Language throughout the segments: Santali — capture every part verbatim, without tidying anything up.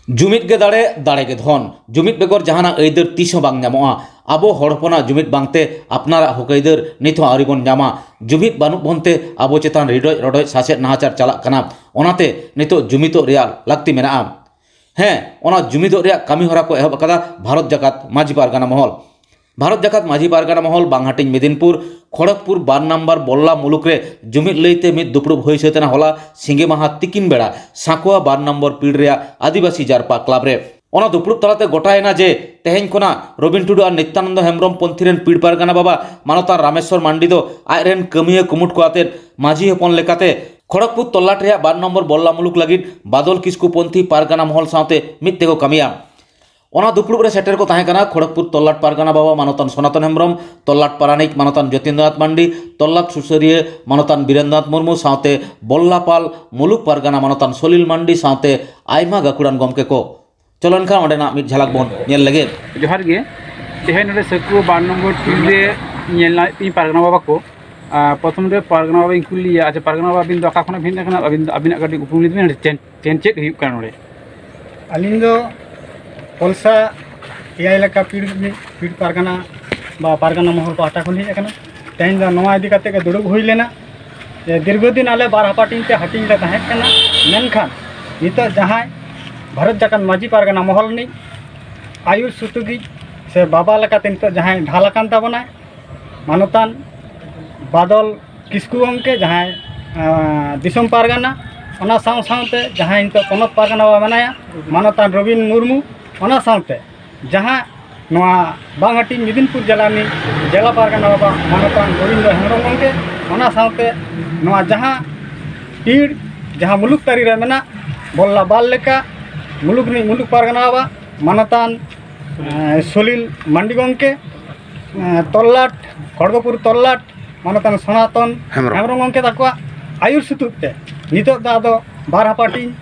ᱡᱩᱢᱤᱫ ᱜᱮ ᱫᱟᱲᱮ, ᱫᱟᱲᱮ ᱜᱮ ᱫᱷᱚᱱ᱾ ᱡᱩᱢᱤᱫ ᱵᱮᱜᱚᱨ ᱡᱟᱦᱟᱱᱟᱜ ᱟᱹᱭᱫᱟᱹᱨ ᱛᱤᱥ ᱦᱚᱸ ᱵᱟᱝ ᱧᱟᱢᱚᱜᱼᱟ᱾ ᱟᱵᱚ ᱦᱚᱲ ᱦᱚᱯᱚᱱᱟᱜ ᱡᱩᱢᱤᱫ ᱵᱟᱝᱛᱮ ᱟᱯᱱᱟᱨᱟᱜ ᱦᱚᱠ ᱟᱹᱭᱫᱟᱹᱨ ᱱᱤᱛ ᱦᱚᱸ ᱟᱹᱣᱨᱤ ᱵᱚᱱ ᱧᱟᱢᱟ᱾ ᱡᱩᱢᱤᱫ ᱵᱟᱹᱱᱩᱜ ᱵᱚᱱᱛᱮ ᱟᱵᱚ ᱪᱮᱛᱟᱱ ᱨᱤᱰᱚᱡ ᱨᱚᱰᱚᱡ ᱥᱟᱥᱮᱛ ᱱᱟᱦᱟᱪᱟᱨ ᱪᱟᱞᱟᱜ ᱠᱟᱱᱟ᱾ ᱚᱱᱟᱛᱮ ᱱᱤᱛᱚᱜ ᱡᱩᱢᱤᱫᱚᱜ ᱨᱮᱭᱟᱜ ᱞᱟᱹᱠᱛᱤ ᱢᱮᱱᱟᱜᱼᱟ᱾ ᱦᱮᱸ, ᱚᱱᱟ ᱡᱩᱢᱤᱫᱚᱜ ᱨᱮᱭᱟᱜ ᱠᱟᱹᱢᱤ ᱦᱚᱨᱟ ᱠᱚ ᱮᱦᱚᱵ ᱟᱠᱟᱫᱟ ᱵᱷᱟᱨᱚᱛ ᱡᱟᱠᱟᱛ ᱢᱟᱹᱡᱷᱤ ᱯᱟᱨᱜᱟᱱᱟ ᱢᱚᱦᱚᱞ᱾ ᱵᱷᱟᱨᱚᱛ ᱡᱟᱠᱟᱛ ᱢᱟᱹᱡᱷᱤ ᱯᱟᱨᱜᱟᱱᱟ ᱢᱚᱦᱚᱞ ᱵᱟᱝᱦᱟᱴᱤᱧ ᱢᱮᱫᱤᱱᱯᱩᱨ ᱠᱷᱚᱲᱚᱜᱽᱯᱩᱨ ᱵᱟᱨ ᱱᱟᱢᱵᱟᱨ ᱵᱚᱞᱞᱟ ᱢᱩᱞᱩᱠ ᱨᱮ ᱡᱩᱢᱤᱫ ᱞᱟᱹᱭᱛᱮ ᱢᱤᱫ ᱫᱩᱯᱲᱩᱵ ᱦᱩᱭ ᱥᱟᱹᱛ ᱮᱱᱟ ᱦᱚᱞᱟ ᱥᱤᱸᱜᱮ ᱢᱟᱦᱟ ᱛᱤᱠᱤᱱ ᱵᱮᱲᱟ ᱥᱟᱸᱠᱳᱣᱟ ᱵᱟᱨ ᱱᱚᱢᱵᱚᱨ ᱯᱤᱲ ᱨᱮᱭᱟᱜ ᱟᱹᱫᱤᱵᱟᱹᱥᱤ ᱡᱟᱨᱯᱟ ᱠᱞᱟᱵᱽ ᱨᱮ᱾ ᱚᱱᱟ ᱫᱩᱯᱲᱩᱵ ᱛᱟᱞᱟᱛᱮ ᱜᱚᱴᱟᱭᱮᱱᱟ ᱡᱮ ᱛᱮᱦᱮᱧ ᱠᱷᱚᱱᱟᱜ ᱨᱚᱵᱤᱱ ᱴᱩᱰᱩ ᱟᱨ ᱱᱤᱛᱭᱟᱱᱚᱱᱫᱚ ᱦᱮᱢᱵᱨᱚᱢ ᱯᱚᱱᱛᱷᱤ ᱨᱮᱱ ᱯᱤᱲ ᱯᱟᱨᱜᱟᱱᱟ ᱵᱟᱵᱟ ᱢᱟᱱᱚᱛᱟᱱ ᱨᱟᱢᱮᱥᱣᱚᱨ ᱢᱟᱱᱰᱤ ᱫᱚ ᱟᱡ ᱨᱮᱱ ᱠᱟᱹᱢᱤᱭᱟᱹ ᱠᱩᱢᱩᱴ ᱠᱚ ᱟᱛᱮᱫ ᱢᱟᱹᱡᱷᱤ ᱦᱚᱯᱚᱱ ᱞᱮᱠᱟᱛᱮ ᱠᱷᱚᱲᱚᱜᱽᱯᱩᱨ ᱛᱚᱞᱞᱟᱴ ᱨᱮᱭᱟᱜ ᱵᱟᱨ ᱱᱚᱢᱵᱚᱨ ᱵᱚᱞᱞᱟ ᱢᱩᱞᱩᱠ ᱞᱟᱹᱜᱤᱫ ᱵᱟᱫᱚᱞ ᱠᱤᱥᱠᱩ ᱯᱚᱱᱛᱷᱤ ᱯᱟᱨᱜᱟᱱᱟ ᱢᱚᱦᱚᱞ ᱥᱟᱶᱛᱮ ᱢᱤᱫ ᱛᱮᱠᱚ ᱠᱟᱹᱢᱤᱭᱟ᱾ ᱚᱱᱟ ᱫᱩᱯᱲᱩᱵ ᱨᱮ ᱥᱮᱴᱮᱨ ᱠᱚ ᱛᱟᱦᱮᱸ ᱠᱟᱱᱟ ᱠᱷᱚᱲᱚᱜᱽᱯᱩᱨ ᱛᱚᱞᱞᱟᱴ ᱯᱟᱨᱜᱟᱱᱟ ᱵᱟᱵᱟ ᱢᱟᱱᱚᱛᱟᱱ ᱥᱚᱱᱟᱛᱚᱱ ᱦᱮᱢᱵᱨᱚᱢ, ᱛᱚᱞᱞᱟᱴ ᱯᱟᱨᱟᱱᱤᱠ ᱢᱟᱱᱚᱛᱟᱱ ᱡᱳᱛᱤᱱᱫᱨᱚᱱᱟᱛᱷ ᱢᱟᱱᱰᱤ, ᱛᱚᱞᱞᱟᱴ ᱥᱩᱥᱟᱹᱨᱤᱭᱟᱹ ᱢᱟᱱᱚᱛᱟᱱ ᱵᱤᱨᱮᱱᱫᱨᱚᱱᱟᱛᱷ ᱢᱩᱨᱢᱩ ᱥᱟᱶᱛᱮ ᱵᱚᱞᱞᱟᱯᱟᱞ ᱢᱩᱞᱩᱠ ᱯᱟᱨᱜᱟᱱᱟ ᱢᱟᱱᱚᱛᱟᱱ ᱥᱚᱞᱤᱞ ᱢᱟᱱᱰᱤ ᱥᱟᱶᱛᱮ ᱟᱭᱢᱟ ᱜᱟᱹᱠᱷᱩᱲᱟᱱ ᱜᱚᱢᱠᱮ ᱠᱚ᱾ ᱪᱚᱞᱚ ᱮᱱᱠᱷᱟᱱ ᱚᱸᱰᱮᱱᱟᱜ ᱢᱤᱫ ᱡᱷᱟᱞᱟᱠ ᱵᱚᱱ ᱧᱮᱞ ᱞᱮᱜᱮ᱾ ᱡᱚᱦᱟᱨ ᱜᱮ᱾ ᱛᱮᱦᱮᱧ ᱱᱚᱰᱮ ᱥᱟᱹᱠᱩ ᱵᱟᱨ ᱱᱚᱢᱵᱚᱨ ᱯᱤᱲ ᱨᱮ ᱧᱮᱞ ᱧᱟᱢᱮᱫ ᱯᱮᱭᱟᱹᱧ ᱯᱟᱨᱜᱟᱱᱟ ᱵᱟᱵᱟ ᱠᱚ᱾ ᱟᱨ ᱯᱨᱚᱛᱷᱚᱢ ᱨᱮ ᱯᱟᱨᱜᱟᱱᱟ ᱵᱟᱵᱟᱧ ᱠᱩᱞᱤ ᱞᱮᱭᱟ, ᱟᱪᱪᱷᱟ ᱯᱟᱨᱜᱟᱱᱟ ᱵᱟᱵᱟ, ᱟᱹᱵᱤᱱ ᱫᱚ ᱚᱠᱟ ᱠᱷᱚᱱᱟᱜ ᱵᱤᱱ ᱦᱮᱡ ᱟᱠᱟᱱᱟ? ᱟᱹᱵᱤᱱ ᱫᱚ ᱟᱹᱵᱤᱱᱟᱜ ᱠᱟᱹᱴᱤᱡ ᱩᱯᱨᱩᱢ ᱞᱟᱹᱭ ᱛᱟᱵᱤᱱ, ᱪᱮᱫ ᱪᱮᱫ ᱦᱩᱭᱩᱜ ᱠᱟᱱᱟ ᱱᱚᱰᱮ? ᱟᱹᱞᱤᱧ ᱫᱚ ᱯᱚᱞᱥᱟ ᱮᱭᱟᱭ ᱮᱞᱟᱠᱟ ᱯᱤᱲ ᱨᱤᱱᱤᱡ ᱯᱤᱲ ᱯᱟᱨᱜᱟᱱᱟ ᱵᱟ ᱯᱟᱨᱜᱟᱱᱟ ᱢᱚᱦᱚᱞ ᱯᱟᱦᱴᱟ ᱠᱷᱚᱱ ᱦᱮᱡ ᱟᱠᱟᱱᱟ᱾ ᱛᱮᱦᱮᱧ ᱫᱚ ᱱᱚᱣᱟ ᱤᱫᱤ ᱠᱟᱛᱮ ᱜᱮ ᱫᱩᱲᱩᱵ ᱦᱩᱭ ᱞᱮᱱᱟ᱾ ᱡᱮ ᱫᱤᱨᱜᱷᱚ ᱫᱤᱱ ᱟᱞᱮ ᱵᱟᱨ ᱦᱟᱯᱟᱴᱤᱧ ᱛᱮ ᱦᱟᱹᱴᱤᱧ ᱞᱮ ᱛᱟᱦᱮᱸ ᱠᱟᱱᱟ, ᱢᱮᱱᱠᱷᱟᱱ ᱱᱤᱛᱚᱜ ᱡᱟᱦᱟᱸᱭ ᱵᱷᱟᱨᱚᱛ ᱡᱟᱠᱟᱛ ᱢᱟᱹᱡᱷᱤ ᱯᱟᱨᱜᱟᱱᱟ ᱢᱚᱦᱚᱞ ᱨᱤᱱᱤᱡ ᱟᱹᱭᱩᱨ ᱥᱩᱛᱩᱜᱤᱡ ᱥᱮ ᱵᱟᱵᱟ ᱞᱮᱠᱟᱛᱮ ᱱᱤᱛᱚᱜ ᱡᱟᱦᱟᱸᱭ ᱰᱷᱟᱞ ᱟᱠᱟᱱ ᱛᱟᱵᱚᱱᱟᱭ, ᱢᱟᱱᱚᱛᱟᱱ ᱵᱟᱫᱚᱞ ᱠᱤᱥᱠᱩ ᱜᱚᱢᱠᱮ, ᱡᱟᱦᱟᱸᱭ, ᱟᱸ, ᱫᱤᱥᱚᱢ ᱯᱟᱨᱜᱟᱱᱟ, ᱚᱱᱟ ᱥᱟᱶ ᱥᱟᱶᱛᱮ ᱡᱟᱦᱟᱸᱭ ᱱᱤᱛᱚᱜ ᱯᱚᱱᱚᱛ ᱯᱟᱨᱜᱟᱱᱟ ᱵᱟᱵᱟ ᱢᱮᱱᱟᱭᱟ, ᱢᱟᱱᱚᱛᱟᱱ ᱨᱚᱵᱤᱱ ᱢᱩᱨᱢᱩ, ᱚᱱᱟ ᱥᱟᱶᱛᱮ ᱡᱟᱦᱟᱸ ᱱᱚᱣᱟ ᱵᱟᱝᱦᱟᱴᱤᱧ ᱢᱤᱫᱤᱱᱯᱩᱨ ᱡᱮᱞᱟ ᱨᱤᱱᱤᱡ ᱡᱮᱞᱟ ᱯᱟᱨᱜᱟᱱᱟ ᱵᱟᱵᱟ ᱢᱟᱱᱚᱛᱟᱱ ᱜᱳᱵᱤᱱᱫᱚ ᱦᱮᱢᱵᱨᱚᱢ ᱜᱚᱢᱠᱮ, ᱚᱱᱟ ᱥᱟᱶᱛᱮ ᱱᱚᱣᱟ ᱡᱟᱦᱟᱸ ᱯᱤᱲ, ᱡᱟᱦᱟᱸ ᱢᱩᱞᱩᱠ ᱛᱟᱹᱨᱤ ᱨᱮ ᱢᱮᱱᱟᱜ ᱵᱚᱞᱞᱟ ᱵᱟᱞ ᱞᱮᱠᱟ ᱢᱩᱞᱩᱠ ᱨᱤᱱᱤᱡ ᱢᱩᱞᱩᱠ ᱯᱟᱨᱜᱟᱱᱟ ᱵᱟᱵᱟ ᱢᱟᱱᱚᱛᱟᱱ, ᱮᱸ, ᱥᱚᱞᱤᱞ ᱢᱟᱱᱰᱤ ᱜᱚᱢᱠᱮ, ᱮᱸ, ᱛᱚᱞᱞᱟᱴ, ᱠᱷᱚᱲᱜᱚᱯᱩᱨ ᱛᱚᱞᱞᱟᱴ ᱢᱟᱱᱚᱛᱟᱱ ᱥᱚᱱᱟᱛᱚᱱ ᱦᱮᱢᱵᱨᱚᱢ᱾ ᱦᱮᱢᱵᱨᱚᱢ ᱜᱚᱢᱠᱮ ᱛᱟᱠᱚᱣᱟᱜ ᱟᱹᱭᱩᱨ ᱥᱩᱛᱩᱜ ᱛᱮ ᱱᱤᱛᱚᱜ ᱫᱚ ᱟᱫᱚ ᱵᱟᱨ ᱦᱟᱯᱟᱴᱤᱧ,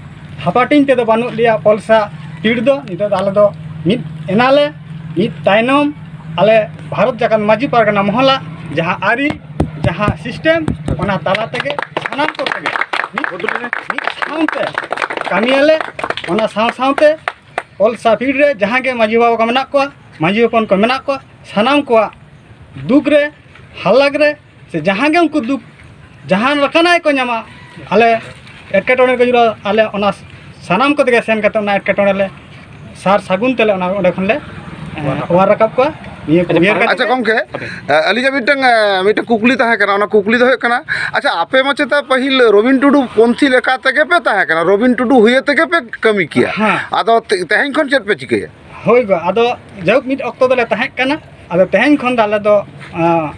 ᱦᱟᱯᱟᱴᱤᱧ ᱛᱮᱫᱚ ᱵᱟᱹᱱᱩᱜ ᱞᱮᱭᱟ ᱯᱚᱞᱥᱟ ᱯᱤᱲ ᱫᱚ᱾ ᱱᱤᱛᱚᱜ ᱫᱚ ᱟᱞᱮ ᱫᱚ ᱢᱤᱫ ᱮᱱᱟᱞᱮ, ᱢᱤᱫ ᱛᱟᱭᱱᱚᱢ᱾ ᱟᱞᱮ ᱵᱷᱟᱨᱚᱛ ᱡᱟᱠᱟᱛ ᱢᱟᱹᱡᱷᱤ ᱯᱟᱨᱜᱟᱱᱟ ᱢᱚᱦᱚᱞᱟᱜ ᱡᱟᱦᱟᱸ ᱟᱹᱨᱤ, ᱡᱟᱦᱟᱸ ᱥᱤᱥᱴᱮᱢ, ᱚᱱᱟ ᱛᱟᱞᱟ ᱛᱮᱜᱮ ᱥᱟᱱᱟᱢ ᱠᱚᱛᱮ ᱜᱮ ᱢᱤᱫ, ᱢᱤᱫ ᱥᱟᱶᱛᱮ ᱠᱟᱹᱢᱤᱭᱟᱞᱮ᱾ ᱚᱱᱟ ᱥᱟᱶ ᱥᱟᱶᱛᱮ ᱚᱞ ᱥᱟᱯᱷᱤᱲ ᱨᱮ ᱡᱟᱦᱟᱸ ᱜᱮ ᱢᱟᱹᱡᱷᱤ ᱵᱟᱵᱟ ᱠᱚ ᱢᱮᱱᱟᱜ ᱠᱚᱣᱟ, ᱢᱟᱹᱡᱷᱤ ᱦᱚᱯᱚᱱ ᱠᱚ ᱢᱮᱱᱟᱜ ᱠᱚᱣᱟ, ᱥᱟᱱᱟᱢ ᱠᱚᱣᱟᱜ ᱫᱩᱠ ᱨᱮ, ᱦᱟᱞᱟᱠ ᱨᱮ, ᱥᱮ ᱡᱟᱦᱟᱸ ᱜᱮ ᱩᱱᱠᱩ ᱫᱩᱠ, ᱡᱟᱦᱟᱸ ᱞᱮᱠᱟᱱᱟᱜ ᱜᱮᱠᱚ ᱧᱟᱢᱟ, ᱟᱞᱮ ᱮᱴᱠᱮᱴᱚᱬᱮ ᱨᱮᱠᱚ ᱧᱩᱨᱩᱜᱼᱟ, ᱟᱞᱮ ᱚᱱᱟ ᱥᱟᱱᱟᱢ ᱠᱚ ᱛᱮᱜᱮ ᱥᱮᱱ ᱠᱟᱛᱮ ᱚᱱᱟ ᱮᱴᱠᱮᱴᱚᱬᱮ ᱞᱮ ᱥᱟᱨ ᱥᱟᱹᱜᱩᱱ ᱛᱮᱞᱮ ᱚᱱᱟ, ᱚᱸᱰᱮ ᱠᱷᱚᱱ ᱞᱮ, ᱮᱸ, ᱚᱣᱟᱨ ᱨᱟᱠᱟᱵ ᱠᱚᱣᱟ᱾ ᱱᱤᱭᱟᱹ ᱠᱚ ᱩᱭᱦᱟᱹᱨ ᱠᱟᱛᱮ ᱟᱪᱪᱷᱟ ᱜᱚᱢᱠᱮ, ᱟᱹᱞᱤᱧᱟᱜ ᱢᱤᱫᱴᱟᱝ, ᱮᱸ, ᱢᱤᱫᱴᱟᱝ ᱠᱩᱠᱞᱤ ᱛᱟᱦᱮᱸ ᱠᱟᱱᱟ᱾ ᱚᱱᱟ ᱠᱩᱠᱞᱤ ᱫᱚ ᱦᱩᱭᱩᱜ ᱠᱟᱱᱟ, ᱟᱪᱪᱷᱟ, ᱟᱯᱮ ᱢᱟ ᱪᱮᱛᱟ ᱯᱟᱹᱦᱤᱞ ᱨᱚᱵᱤᱱ ᱴᱩᱰᱩ ᱯᱚᱱᱛᱷᱤ ᱞᱮᱠᱟ ᱛᱮᱜᱮ ᱯᱮ ᱛᱟᱦᱮᱸ ᱠᱟᱱᱟ, ᱨᱚᱵᱤᱱ ᱴᱩᱰᱩ ᱦᱩᱭᱮ ᱛᱮᱜᱮ ᱯᱮ ᱠᱟᱹᱢᱤ ᱠᱮᱭᱟ᱾ ᱦᱮᱸ᱾ ᱟᱫᱚ ᱛᱮ-, ᱛᱮᱦᱮᱧ ᱠᱷᱚᱱ ᱪᱮᱫ ᱯᱮ ᱪᱤᱠᱟᱹᱭᱟ? ᱦᱳᱭ ᱜᱚ, ᱟᱫᱚ ᱡᱟᱭᱦᱳᱠ ᱢᱤᱫ ᱚᱠᱛᱚ ᱫᱚᱞᱮ ᱛᱟᱦᱮᱸ ᱠᱟᱱᱟ᱾ ᱟᱫᱚ ᱛᱮᱦᱮᱧ ᱠᱷᱚᱱ ᱫᱚ ᱟᱞᱮ ᱫᱚ, ᱟᱸ,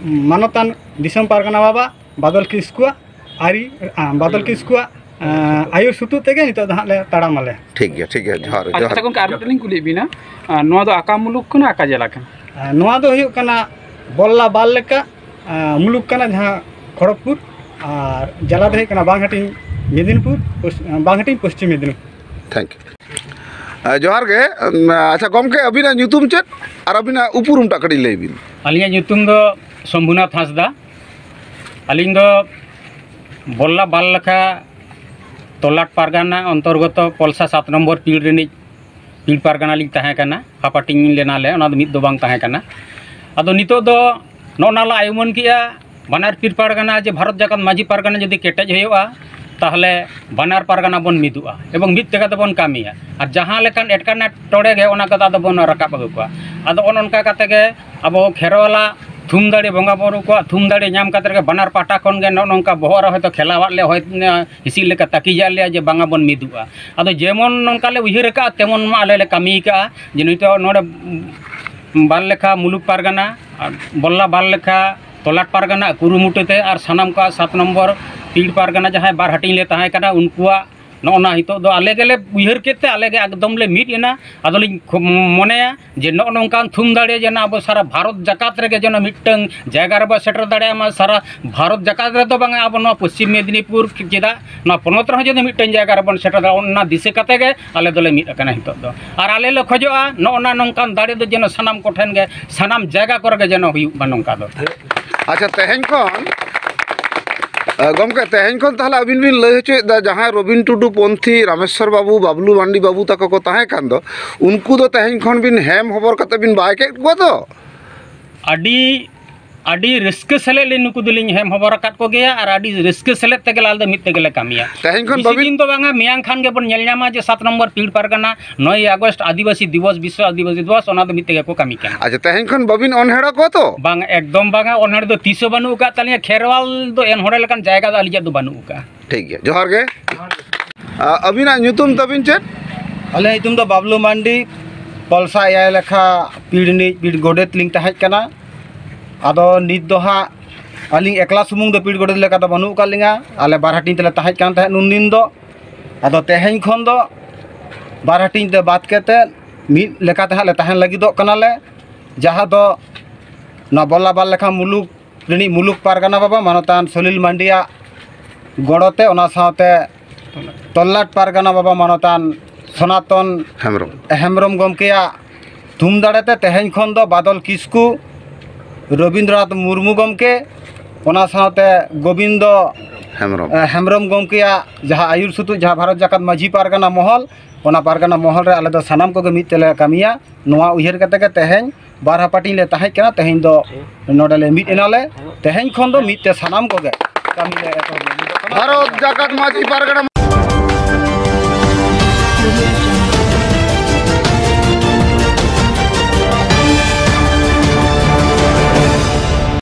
ᱢᱟᱱᱚᱛᱟᱱ ᱫᱤᱥᱚᱢ ᱯᱟᱨᱜᱟᱱᱟ ᱵᱟᱵᱟ ᱵᱟᱫᱚᱞ ᱠᱤᱥᱠᱩᱣᱟᱜ ᱟᱹᱨᱤ, ᱟᱸ, ᱵᱟᱫᱚᱞ ᱠᱤᱥᱠᱩᱣᱟᱜ, ᱟᱸ, ᱟᱹᱭᱩᱨ ᱥᱩᱛᱩᱜ ᱛᱮᱜᱮ ᱱᱤᱛᱚᱜ ᱫᱚ ᱦᱟᱸᱜ ᱞᱮ ᱛᱟᱲᱟᱢ ᱟᱞᱮ᱾ ᱴᱷᱤᱠ ᱜᱮᱭᱟ, ᱴᱷᱤᱠ ᱜᱮᱭᱟ, ᱡᱚᱦᱟᱨ, ᱟᱪᱪᱷᱟ ᱡᱚᱦᱟᱨ᱾ ᱜᱚᱢᱠᱮ, ᱟᱨ ᱢᱤᱫᱴᱮᱱ ᱞᱤᱧ ᱠᱩᱞᱤᱭᱮᱫ ᱵᱤᱱᱟ, ᱟᱸ, ᱱᱚᱣᱟ ᱫᱚ ᱟᱠᱟ ᱢᱩᱞᱩᱠ ᱠᱟᱱᱟ, ᱟᱠᱟ ᱡᱮᱞᱟ ᱠᱟᱱᱟ? ᱟᱸ, ᱱᱚᱣᱟ ᱫᱚ ᱦᱩᱭᱩᱜ ᱠᱟᱱᱟ ᱵᱚᱞᱞᱟ ᱵᱟᱞ ᱞᱮᱠᱟ, ᱟᱸ, ᱢᱩᱞᱩᱠ ᱠᱟᱱᱟ ᱡᱟᱦᱟᱸ ᱠᱷᱚᱲᱚᱜᱽᱯᱩᱨ, ᱟᱨ ᱡᱮᱞᱟ ᱫᱚ ᱦᱩᱭᱩᱜ ᱠᱟᱱᱟ ᱵᱟᱝᱦᱟᱹᱴᱤᱧ ᱢᱮᱫᱤᱱᱤᱯᱩᱨ, ᱯᱚᱥ-, ᱵᱟᱝᱦᱟᱹᱴᱤᱧ ᱯᱚᱥᱪᱤᱢ ᱢᱮᱫᱤᱱᱤᱯᱩᱨ᱾ Thank you. ᱮ, ᱡᱚᱦᱟᱨ ᱜᱮ᱾ ᱮᱢ, ᱟᱪᱪᱷᱟ ᱜᱚᱢᱠᱮ, ᱟᱹᱵᱤᱱᱟᱜ ᱧᱩᱛᱩᱢ ᱪᱮᱫ ᱟᱨ ᱟᱹᱵᱤᱱᱟᱜ ᱩᱯᱨᱩᱢ ᱴᱟᱜ ᱠᱟᱹᱴᱤᱡ ᱞᱟᱹᱭ ᱵᱤᱱ᱾ ᱟᱹᱞᱤᱧᱟᱜ ᱧᱩᱛᱩᱢ ᱫᱚ ᱥᱚᱢᱵᱷᱩᱱᱟᱛᱷ ᱦᱟᱸᱥᱫᱟ᱾ ᱟᱹᱞᱤᱧ ᱫᱚ ᱵᱚᱞᱞᱟ ᱵᱟᱞ ᱞᱮᱠᱷᱟ ᱛᱚᱞᱟᱴ ᱯᱟᱨᱜᱟᱱᱟ ᱚᱱᱛᱚᱨᱜᱚᱛᱚ ᱯᱚᱞᱥᱟ ᱥᱟᱛ ᱱᱚᱢᱵᱚᱨ ᱯᱤᱲ ᱨᱤᱱᱤᱡ ᱯᱤᱲ ᱯᱟᱨᱜᱟᱱᱟ ᱞᱤᱧ ᱛᱟᱦᱮᱸ ᱠᱟᱱᱟ᱾ ᱦᱟᱯᱟᱴᱤᱧ ᱞᱮᱱᱟᱞᱮ, ᱚᱱᱟ ᱫᱚ ᱢᱤᱫ ᱫᱚ ᱵᱟᱝ ᱛᱟᱦᱮᱸ ᱠᱟᱱᱟ᱾ ᱟᱫᱚ ᱱᱤᱛᱚᱜ ᱫᱚ ᱱᱚᱜᱼᱚ ᱱᱟ ᱞᱮ ᱟᱭᱩᱢᱟᱹᱱ ᱠᱮᱜᱼᱟ, ᱵᱟᱱᱟᱨ ᱯᱤᱲ ᱯᱟᱨᱜᱟᱱᱟ ᱡᱮ ᱵᱷᱟᱨᱚᱛ ᱡᱟᱠᱟᱛ ᱢᱟᱹᱡᱷᱤ ᱯᱟᱨᱜᱟᱱᱟ ᱡᱩᱫᱤ ᱠᱮᱴᱮᱡ ᱦᱩᱭᱩᱜᱼᱟ, ᱛᱟᱦᱚᱞᱮ ᱵᱟᱱᱟᱨ ᱯᱟᱨᱜᱟᱱᱟ ᱵᱚᱱ ᱢᱤᱫᱚᱜᱼᱟ ᱮᱵᱚᱝ ᱢᱤᱫ ᱛᱮᱜᱮ ᱛᱮᱵᱚᱱ ᱠᱟᱹᱢᱤᱭᱟ᱾ ᱟᱨ ᱡᱟᱦᱟᱸ ᱞᱮᱠᱟᱱ ᱮᱴᱠᱮᱴᱚᱬᱮ ᱜᱮ ᱚᱱᱟ ᱠᱚᱫᱚ ᱟᱫᱚ ᱵᱚᱱ ᱨᱟᱠᱟᱵ ᱟᱹᱜᱩ ᱠᱚᱣᱟ᱾ ᱟᱫᱚ ᱚᱱ ᱚᱱᱠᱟ ᱠᱟᱛᱮ ᱜᱮ ᱟᱵᱚ ᱠᱷᱮᱨᱣᱟᱞᱟᱜ ᱛᱷᱩᱢ ᱫᱟᱲᱮ, ᱵᱚᱸᱜᱟ ᱵᱩᱨᱩ ᱠᱚᱣᱟᱜ ᱛᱷᱩᱢ ᱫᱟᱲᱮ ᱧᱟᱢ ᱠᱟᱛᱮ ᱨᱮᱜᱮ ᱵᱟᱱᱟᱨ ᱯᱟᱦᱴᱟ ᱠᱷᱚᱱ ᱜᱮ ᱱᱚᱜᱼᱚ ᱱᱚᱝᱠᱟ ᱵᱚᱦᱚᱜ ᱨᱮ ᱦᱚᱭᱛᱳ ᱠᱷᱮᱞᱟᱣᱟᱫ ᱞᱮ, ᱦᱚᱭ ᱦᱤᱸᱥᱤᱫ ᱞᱮᱠᱟ ᱛᱟᱹᱠᱤᱡᱟᱜ ᱞᱮᱭᱟ ᱡᱮ ᱵᱟᱝᱟ ᱵᱚᱱ ᱢᱤᱫᱚᱜᱼᱟ᱾ ᱟᱫᱚ ᱡᱮᱢᱚᱱ ᱱᱚᱝᱠᱟ ᱞᱮ ᱩᱭᱦᱟᱹᱨ ᱟᱠᱟᱫᱼᱟ, ᱛᱮᱢᱚᱱ ᱢᱟ ᱟᱞᱮ ᱞᱮ ᱠᱟᱹᱢᱤ ᱟᱠᱟᱫᱼᱟ ᱡᱮ ᱱᱤᱛᱚᱜ ᱱᱚᱰᱮ ᱵᱟᱞ ᱞᱮᱠᱷᱟ ᱢᱩᱞᱩᱠ ᱯᱟᱨᱜᱟᱱᱟ, ᱟᱨ ᱵᱚᱞᱞᱟ ᱵᱟᱞ ᱞᱮᱠᱷᱟ ᱛᱚᱞᱟᱴ ᱯᱟᱨᱜᱟᱱᱟ ᱠᱩᱨᱩᱢᱩᱴᱩ ᱛᱮ ᱟᱨ ᱥᱟᱱᱟᱢ ᱠᱚᱣᱟᱜ ᱥᱟᱛ ᱱᱚᱢᱵᱚᱨ ᱯᱤᱲ ᱯᱟᱨᱜᱟᱱᱟ ᱡᱟᱦᱟᱸᱭ ᱵᱟᱨ ᱦᱟᱹᱴᱤᱧ ᱞᱮ ᱛᱟᱦᱮᱸ ᱠᱟᱱᱟ, ᱩᱱᱠᱩᱣᱟᱜ ᱱᱚᱜᱼᱚ ᱱᱟ ᱱᱤᱛᱚᱜ ᱫᱚ ᱟᱞᱮ ᱜᱮᱞᱮ ᱩᱭᱦᱟᱹᱨ ᱠᱮᱫ ᱛᱮ ᱟᱞᱮ ᱜᱮ ᱮᱠᱫᱚᱢ ᱞᱮ ᱢᱤᱫ ᱮᱱᱟ᱾ ᱟᱫᱚᱞᱤᱧ ᱠᱷᱩᱵ ᱢᱚᱱᱮᱭᱟ ᱡᱮ ᱱᱚᱜᱼᱚ ᱱᱚᱝᱠᱟᱱ ᱛᱷᱩᱢ ᱫᱟᱲᱮ ᱡᱮᱱᱚ ᱟᱵᱚ ᱥᱟᱨᱟ ᱵᱷᱟᱨᱚᱛ ᱡᱟᱠᱟᱛ ᱨᱮᱜᱮ ᱡᱮᱱᱚ ᱢᱤᱫᱴᱟᱝ ᱡᱟᱭᱜᱟ ᱨᱮᱵᱚ ᱥᱮᱴᱮᱨ ᱫᱟᱲᱮᱭᱟᱜ ᱢᱟ᱾ ᱥᱟᱨᱟ ᱵᱷᱟᱨᱚᱛ ᱡᱟᱠᱟᱛ ᱨᱮᱫᱚ ᱵᱟᱝᱟ, ᱟᱵᱚ ᱱᱚᱣᱟ ᱯᱚᱥᱪᱤᱢ ᱢᱮᱫᱽᱱᱤᱯᱩᱨ ᱪᱮᱫᱟᱜ ᱱᱚᱣᱟ ᱯᱚᱱᱚᱛ ᱨᱮᱦᱚᱸ ᱡᱩᱫᱤ ᱢᱤᱫᱴᱟᱝ ᱡᱟᱭᱜᱟ ᱨᱮᱵᱚᱱ ᱥᱮᱴᱮᱨ ᱫᱟᱲᱮᱭᱟᱜᱼᱟ, ᱚᱱᱟ ᱫᱤᱥᱟᱹ ᱠᱟᱛᱮ ᱜᱮ ᱟᱞᱮ ᱫᱚᱞᱮ ᱢᱤᱫ ᱟᱠᱟᱱᱟ ᱱᱤᱛᱚᱜ ᱫᱚ᱾ ᱟᱨ ᱟᱞᱮ ᱞᱮ ᱠᱷᱚᱡᱚᱜᱼᱟ ᱱᱚᱜᱼᱚ ᱱᱟ ᱱᱚᱝᱠᱟᱱ ᱫᱟᱲᱮ ᱫᱚ ᱡᱮᱱᱚ ᱥᱟᱱᱟᱢ ᱠᱚᱴᱷᱮᱱ ᱜᱮ, ᱥᱟᱱᱟᱢ ᱡᱟᱭᱜᱟ ᱠᱚᱨᱮ ᱜᱮ ᱡᱮᱱᱚ ᱦᱩᱭᱩᱜ ᱢᱟ ᱱᱚᱝᱠᱟ ᱫᱚ᱾ ᱟᱪᱪᱷᱟ, ᱛᱮᱦᱮᱧ ᱠᱷᱚᱱ ᱜᱚᱢᱠᱮ, ᱛᱮᱦᱮᱧ ᱠᱷᱚᱱ ᱛᱟᱦᱚᱞᱮ ᱟᱹᱵᱤᱱ ᱵᱤᱱ ᱞᱟᱹᱭ ᱦᱚᱪᱚᱭᱮᱫᱟ, ᱡᱟᱦᱟᱸᱭ ᱨᱚᱵᱤᱱ ᱴᱩᱰᱩ ᱯᱚᱱᱛᱷᱤ, ᱨᱟᱢᱮᱥᱣᱚᱨ ᱵᱟᱹᱵᱩ, ᱵᱟᱵᱞᱩ ᱢᱟᱱᱰᱤ ᱵᱟᱹᱵᱩ ᱛᱟᱠᱚ ᱠᱚ ᱛᱟᱦᱮᱸ ᱠᱟᱱ ᱫᱚ, ᱩᱱᱠᱩ ᱫᱚ ᱛᱮᱦᱮᱧ ᱠᱷᱚᱱ ᱵᱤᱱ ᱦᱮᱢ ᱦᱚᱵᱚᱨ ᱠᱟᱛᱮ ᱵᱤᱱ ᱵᱟᱭ ᱠᱮᱫ ᱠᱚᱣᱟ ᱛᱚ? ᱟᱹᱰᱤ, ᱟᱹᱰᱤ ᱨᱟᱹᱥᱠᱟᱹ ᱥᱮᱞᱮᱫ ᱞᱮ ᱱᱩᱠᱩ ᱫᱚᱞᱤᱧ ᱦᱮᱢ ᱦᱚᱵᱚᱨ ᱟᱠᱟᱫ ᱠᱚᱜᱮᱭᱟ ᱟᱨ ᱟᱹᱰᱤ ᱨᱟᱹᱥᱠᱟᱹ ᱥᱮᱞᱮᱫ ᱛᱮᱜᱮ ᱟᱞᱮ ᱫᱚ ᱢᱤᱫ ᱛᱮᱜᱮ ᱞᱮ ᱠᱟᱹᱢᱤᱭᱟ᱾ ᱛᱮᱦᱮᱧ ᱠᱷᱚᱱ ᱵᱮᱥᱤ ᱵᱟᱹᱵᱤᱱ ᱫᱤᱱ ᱫᱚ ᱵᱟᱝᱟ, ᱢᱮᱭᱟᱝ ᱠᱷᱟᱱ ᱜᱮᱵᱚᱱ ᱧᱮᱞ ᱧᱟᱢᱟ ᱡᱮ ᱥᱟᱛ ᱱᱚᱢᱵᱚᱨ ᱯᱤᱲ ᱯᱟᱨᱜᱟᱱᱟ ᱱᱚᱭ ᱟᱜᱚᱥᱴ ᱟᱹᱫᱤᱵᱟᱹᱥᱤ ᱫᱤᱵᱚᱥ, ᱵᱤᱥᱥᱚ ᱟᱹᱫᱤᱵᱟᱹᱥᱤ ᱫᱤᱵᱚᱥ, ᱚᱱᱟ ᱫᱚ ᱢᱤᱫ ᱛᱮᱜᱮ ᱠᱚ ᱠᱟᱹᱢᱤ ᱠᱟᱱᱟ᱾ ᱟᱪᱪᱷᱟ, ᱛᱮᱦᱮᱧ ᱠᱷᱚᱱ ᱵᱟᱹᱵᱤᱱ ᱚᱱᱦᱮᱲᱚ ᱠᱚᱣᱟ ᱛᱚ? ᱵᱟᱝ, ᱮᱠᱫᱚᱢ ᱵᱟᱝᱟ, ᱚᱱᱦᱮᱲ ᱫᱚ ᱛᱤᱥ ᱦᱚᱸ ᱵᱟᱹᱱᱩᱜ ᱟᱠᱟᱫ ᱛᱟᱹᱞᱤᱧᱟ᱾ ᱠᱷᱮᱨᱣᱟᱞ ᱫᱚ ᱮᱱᱦᱚᱲᱮ ᱞᱮᱠᱟᱱ ᱡᱟᱭᱜᱟ ᱫᱚ ᱟᱹᱞᱤᱧᱟᱜ ᱫᱚ ᱵᱟᱹᱱᱩᱜ ᱟᱠᱟᱫᱼᱟ᱾ ᱴᱷᱤᱠ ᱜᱮᱭᱟ, ᱡᱚᱦᱟᱨ ᱜᱮ᱾ ᱟ, ᱟᱹᱵᱤᱱᱟᱜ ᱧᱩᱛᱩᱢ ᱛᱟᱹᱵᱤᱱ ᱪᱮᱫ? ᱟᱹᱞᱤᱧᱟᱜ ᱧᱩᱛᱩᱢ ᱫᱚ ᱵᱟᱵᱞᱩ ᱢᱟᱱᱰᱤ, ᱯᱚᱞᱥᱟ ᱮᱭᱟᱭ ᱞᱮᱠᱷᱟ ᱯᱤᱲ ᱨᱤᱱᱤᱡ ᱯᱤᱲ ᱜᱚᱰᱮᱛ ᱞᱤᱧ ᱛᱟᱦᱮᱸ ᱠᱟᱱᱟ᱾ ᱟᱫᱚ ᱱᱤᱛ ᱫᱚ ᱦᱟᱸᱜ ᱟᱹᱞᱤᱧ ᱮᱠᱞᱟ ᱥᱩᱢᱩᱝ ᱫᱚ ᱯᱤᱲ ᱜᱚᱰᱮᱛ ᱞᱮᱠᱟ ᱫᱚ ᱵᱟᱹᱱᱩᱜ ᱟᱠᱟᱫ ᱞᱤᱧᱟ, ᱟᱞᱮ ᱵᱟᱨ ᱦᱟᱹᱴᱤᱧ ᱛᱮᱞᱮ ᱛᱟᱦᱮᱸ ᱠᱟᱱ ᱛᱟᱦᱮᱸᱫ ᱩᱱᱫᱤᱱ ᱫᱚ᱾ ᱟᱫᱚ ᱛᱮᱦᱮᱧ ᱠᱷᱚᱱ ᱫᱚ ᱵᱟᱨ ᱦᱟᱹᱴᱤᱧ ᱛᱮ ᱵᱟᱫ ᱠᱟᱛᱮᱫ ᱢᱤᱫ ᱞᱮᱠᱟᱛᱮ ᱦᱟᱸᱜ ᱞᱮ ᱛᱟᱦᱮᱱ ᱞᱟᱹᱜᱤᱫᱚᱜ ᱠᱟᱱᱟᱞᱮ, ᱡᱟᱦᱟᱸ ᱫᱚ ᱱᱚᱣᱟ ᱵᱚᱞᱞᱟ ᱵᱟᱨ ᱞᱮᱠᱷᱟ ᱢᱩᱞᱩᱠ ᱨᱤᱱᱤᱡ ᱢᱩᱞᱩᱠ ᱯᱟᱨᱜᱟᱱᱟ ᱵᱟᱵᱟ ᱢᱟᱱᱚᱛᱟᱱ ᱥᱚᱞᱤᱞ ᱢᱟᱱᱰᱤᱭᱟᱜ ᱜᱚᱲᱚᱛᱮ, ᱚᱱᱟ ᱥᱟᱶᱛᱮ ᱛᱚᱞᱞᱟᱴ ᱯᱟᱨᱜᱟᱱᱟ ᱵᱟᱵᱟ ᱢᱟᱱᱚᱛᱟᱱ ᱥᱚᱱᱟᱛᱚᱱ ᱦᱮᱢᱵᱨᱚᱢ᱾ ᱦᱮᱢᱵᱨᱚᱢ ᱜᱚᱢᱠᱮᱭᱟᱜ ᱛᱷᱩᱢ ᱫᱟᱲᱮᱛᱮ ᱛᱮᱦᱮᱧ ᱠᱷᱚᱱ ᱫᱚ ᱵᱟᱫᱚᱞ ᱠᱤᱥᱠᱩ, ᱨᱚᱵᱤᱱᱫᱨᱚᱱᱟᱛᱷ ᱢᱩᱨᱢᱩ ᱜᱚᱢᱠᱮ, ᱚᱱᱟ ᱥᱟᱶᱛᱮ ᱜᱳᱵᱤᱱᱫᱚ ᱦᱮᱢᱵᱨᱚᱢ᱾ ᱮ, ᱦᱮᱢᱵᱨᱚᱢ ᱜᱚᱢᱠᱮᱭᱟᱜ ᱡᱟᱦᱟᱸ ᱟᱹᱭᱩᱨ ᱥᱩᱛᱩᱜ, ᱡᱟᱦᱟᱸ ᱵᱷᱟᱨᱚᱛ ᱡᱟᱠᱟᱛ ᱢᱟᱹᱡᱷᱤ ᱯᱟᱨᱜᱟᱱᱟ ᱢᱚᱦᱚᱞ, ᱚᱱᱟ ᱯᱟᱨᱜᱟᱱᱟ ᱢᱚᱦᱚᱞ ᱨᱮ ᱟᱞᱮ ᱫᱚ ᱥᱟᱱᱟᱢ ᱠᱚᱜᱮ ᱢᱤᱫ ᱛᱮᱞᱮ ᱠᱟᱹᱢᱤᱭᱟ᱾ ᱱᱚᱣᱟ ᱩᱭᱦᱟᱹᱨ ᱠᱟᱛᱮ ᱜᱮ ᱛᱮᱦᱮᱧ ᱵᱟᱨ ᱦᱟᱯᱟᱴᱤᱧ ᱞᱮ ᱛᱟᱦᱮᱸ ᱠᱟᱱᱟ, ᱛᱮᱦᱮᱧ ᱫᱚ ᱱᱚᱰᱮ ᱞᱮ ᱢᱤᱫ ᱮᱱᱟᱞᱮ᱾ ᱛᱮᱦᱮᱧ ᱠᱷᱚᱱ ᱫᱚ ᱢᱤᱫ ᱛᱮ ᱥᱟᱱᱟᱢ ᱠᱚᱜᱮ ᱠᱟᱹᱢᱤ ᱞᱮ ᱮᱛᱚᱦᱚᱵ ᱞᱟᱹᱜᱤᱫᱚᱜ ᱠᱟᱱᱟ᱾ ᱵᱷᱟᱨᱚᱛ ᱡᱟᱠᱟᱛ ᱢᱟᱹᱡᱷᱤ ᱯᱟᱨᱜᱟᱱᱟ